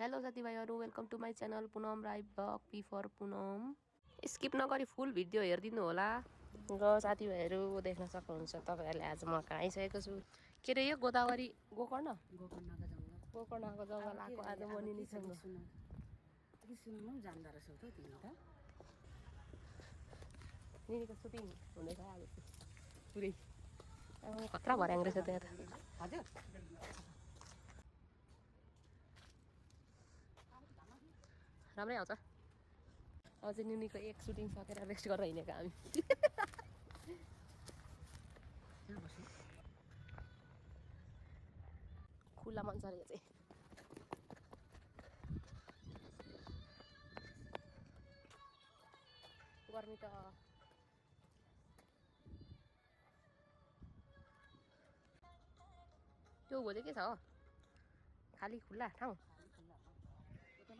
Hello साथीभाइहरू, welcome to my channel Punam Rai vlog P for Punam. स्किप नगरी फुल भिडियो हेरिदिनु होला। र साथीभाइहरू देख्न सक्नुहुन्छ तपाईँहरूले आज म कहाँ आइसकेको छु। के अरे यो गोदावरी गोकर्णको जङ्गल आएको आज म निनीसँग। सुन्नु जान्दा रहेछौ त तिमी त। निनीको सुटिङ हुँदैछ आज पुरै खतरा भर्याङ रहेछ त्यहाँ त। हजुर राम्रै आउँछ। अब चाहिँ निनीको एक सुटिङ सकेर रेस्ट गरेर हिँडेको हामी। खुला मन छ यो चाहिँ। गर्मी त त्यो भोलि के छ खाली खुल्ला ठाउँ। के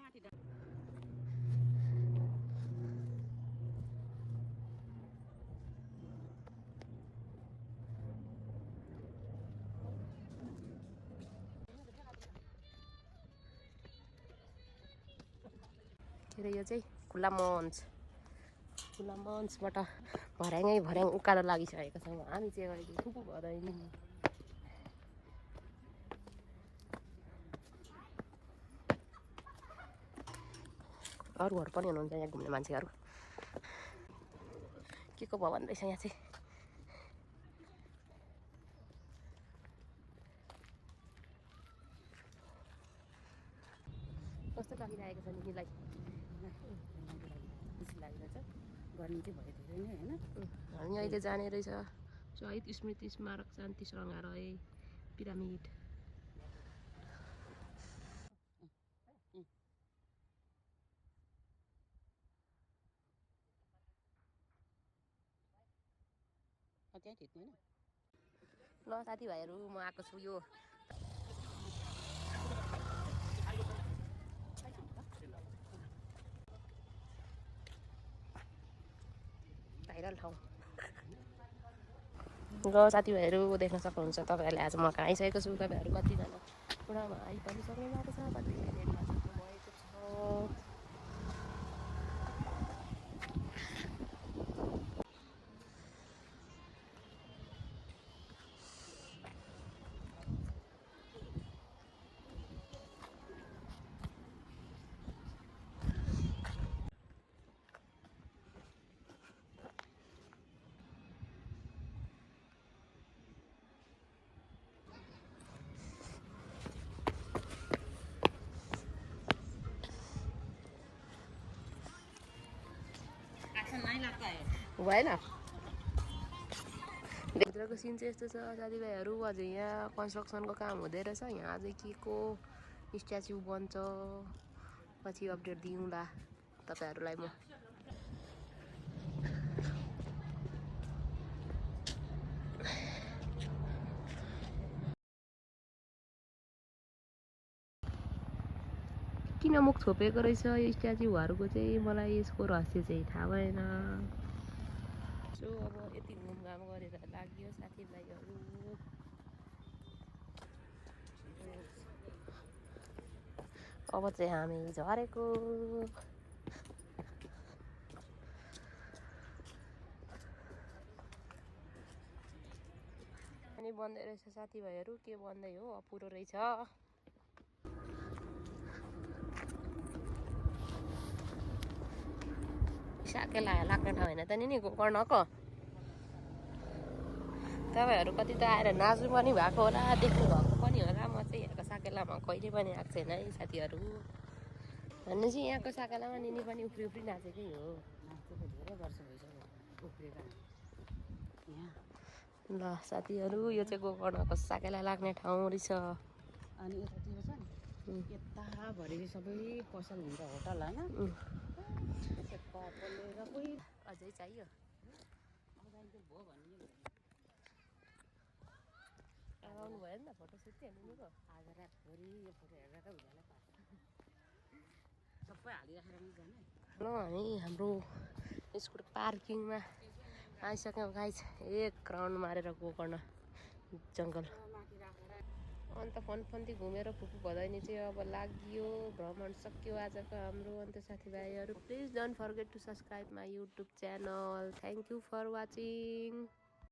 अरे यो चाहिँ खुल्ला मञ्चबाट भर्याङ उकालो लागिसकेको छौँ। हामी चाहिँ अहिले थुपु भएर हिँड्नु। अरूहरू पनि हुनुहुन्छ यहाँ घुम्ने मान्छेहरू। के को भवन रहेछ यहाँ चाहिँ। कस्तो लागिरहेको छ निनीलाई? खुसी लागिरहेछ। गर्मी चाहिँ भयो धेरै नै होइन। हामी अहिले जाने रहेछ शहीद स्मृति स्मारक शान्ति सङ्ग्रहालय पिरामिड। त्यहाँ खिच्नु होइन। ल साथीभाइहरू म आएको छु। यो भाइरल ठाउँ। र साथीभाइहरू देख्न सक्नुहुन्छ तपाईँहरूले आज म कहाँ आइसकेको छु। तपाईँहरू कतिजना पुरामा आइ पनि सक्नु भएको छ, कतिले नेटमा सक्नु भएको छ। भएन भित्रको सिन चाहिँ यस्तो छ साथीभाइहरू। अझै यहाँ कन्स्ट्रक्सनको काम हुँदै रहेछ। यहाँ अझै के को स्ट्याचु बन्छ, पछि अपडेट दिउँला तपाईँहरूलाई म। किन मुख छोपेको रहेछ यो स्ट्याचुहरूको चाहिँ मलाई यसको रहस्य चाहिँ थाहा भएन। सो अब यति घुमघाम गरेर लाग्यो साथीभाइहरू। अब चाहिँ हामी झरेको। अनि बन्दै रहेछ साथीभाइहरू। के बन्दै हो, अपुरो रहेछ। साकेला लाग्ने ठाउँ होइन त नि गोकर्णको। तपाईँहरू कति त आएर नाच्नु पनि भएको होला, देख्नु भएको पनि होला। म चाहिँ यहाँको साकेलामा कहिले पनि आएको छैन है साथीहरू। भन्नु चाहिँ यहाँको साकेलामा निनी पनि उफ्री नाचेकै हो। नाचेको धेरै वर्ष भइसक्यो उफ्रेर यहाँ। ल साथीहरू यो चाहिँ गोकर्णको साकेला लाग्ने ठाउँ रहेछ। अनि यतातिर छ नि यताभरि सबै पसल हुन्छ, होटल होइन। कपलले र कोही अझै चाहियो भयो भने आउनु भयो नि त फोटोसुट चाहिँ निनीको। आज रातभरि यो फोटो हेरेर त उज्यालो पार्छ। सबै हालिराखेर पनि जाने। ल हामी हाम्रो स्कुटर पार्किङमा आइसक्यौँ गाइस। एक राउन्ड मारेर गोकर्ण जङ्गल। अन्त फनफन्ती घुमेर फुपू भदैनी चाहिँ अब लाग्यो भ्रमण सक्यो आजको हाम्रो। अन्त साथीभाइहरू please don't forget to subscribe my YouTube channel. Thank you for watching.